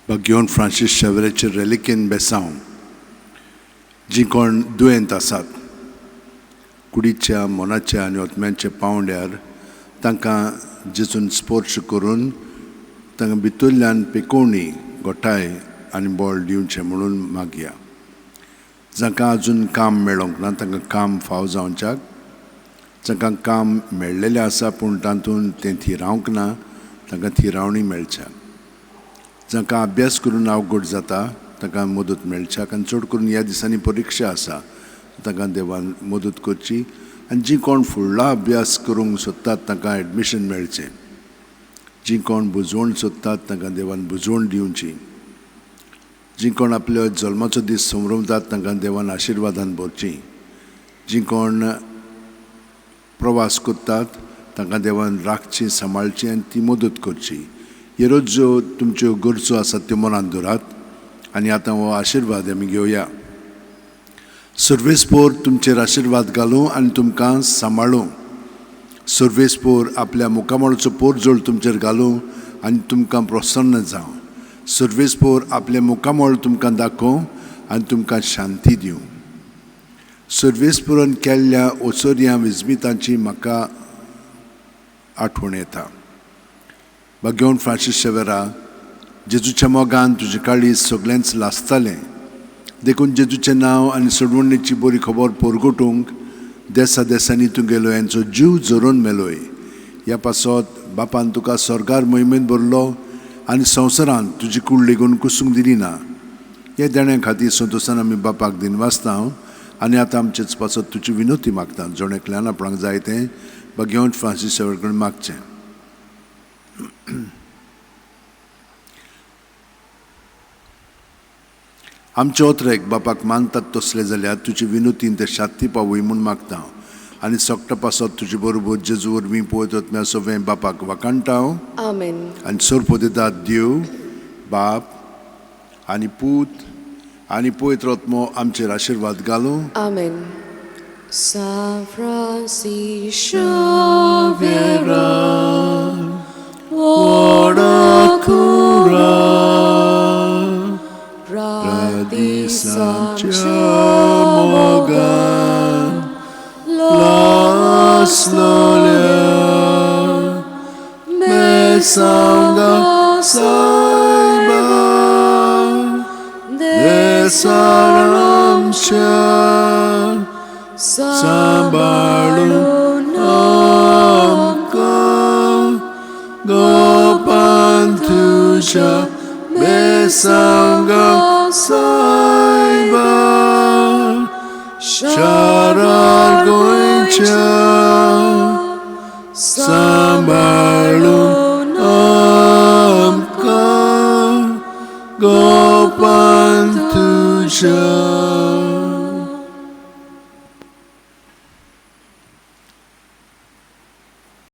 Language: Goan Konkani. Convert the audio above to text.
भाग्यवंत फ्रांसीस शेवऱ्याचे रेलिकेन बेसांव. जीं कोण दुयेंत आसात कुडीच्या, मनाच्या आनी आत्म्याच्या पांवड्यार, तांकां जेजून स्पर्श करून तांकां भितरल्यान पेकोवणी, घटाय आनी बळ दिवचें म्हणून मागया. जांकां अजून काम मेळोंक ना तांकां काम फाव जावच्याक, जांकां काम मेळ्ळेलें आसा पूण तातूंत तें थिरावंक ना तांकां थिरावणी मेळच्या, जांकां अभ्यास करून अवघड जाता तांकां मदत मेळच्याक, आनी चड करून ह्या दिसांनी परिक्षा आसा तांकां देवान मदत करची, आनी जीं कोण फुडलो अभ्यास करूंक सोदतात तांकां एडमिशन मेळचें, जीं कोण बुजवण सोदतात तांकां देवान बुजवण दिवची, जीं कोण आपल्या जल्माचो दीस संभ्रमतात तांकां देवान आशिर्वादान भरची, जीं कोण प्रवास करतात तांकां देवान राखची, सांबाळची आनी ती मदत करची. हे रोज ज्यो तुमच्यो गरजो आसात त्यो मनांत दवरात आनी आतां हो आशिर्वाद आमी घेवया. सर्वेस्पोर तुमचेर आशिर्वाद घालूं आनी तुमकां सांबाळूं. सर्वेस्पोर आपल्या मुखामळाचो पोरजोळ तुमचेर घालूं आनी तुमकां प्रसन्न जावं. सर्वेस्पोर आपलें मुखामळ तुमकां दाखोवं आनी तुमकां शांती दिवं. सर्वेस्पोरान केल्ल्या ओसोर्या विस्मितांची म्हाका आठवण येता. भाग्यवंत फ्रांसीस शेवेरा, जेजूच्या मोगान तुजें काळीज सगळेंच लासतालें, देखून जेजूचें नांव आनी सोडवणीची बरी खबर परगटूंक देसा देसांनी तूं गेलो, यांचो जीव झरोवन मेलोय. ह्या पासत बापान तुका स्वर्गार मोहिमेंत भरलो आनी संवसारांत तुजी कूड लेगून कुसूंक दिली ना. ह्या देण्या खातीर संतोशान आमी बापाक दिनवासता आनी आतां आमचेच पासत तुजी विनोती मागता. जण एकल्यान आपणाक जाय तें भाग्यवंत फ्रांसीस शेवर कडेन मागचें. आमचे ओतरेक बापाक मानतात तसले जाल्यार तुजी विनोतीन ते शांती पावय म्हूण मागता आनी सगटा पासत तुजे बरोबर जेजू वरवीं पळयत आत्म्या सगळें बापाक वाखाणटा. आमेन. आनी सरपो दितात देव बाप आनी पूत आनी पवित्र आत्मो आमचेर आशिर्वाद घालूं. आमेन. San Francisco Xavier, ora cura, Radisamच्या मोगान लासलोल्या बेसांवगा सायबा देसारामच्या सांबाळून आमकां गोपान तुज्या बेसांवगा सायबा शारार गोंयच्या सांबाळून आमकां गोपान तुज्या.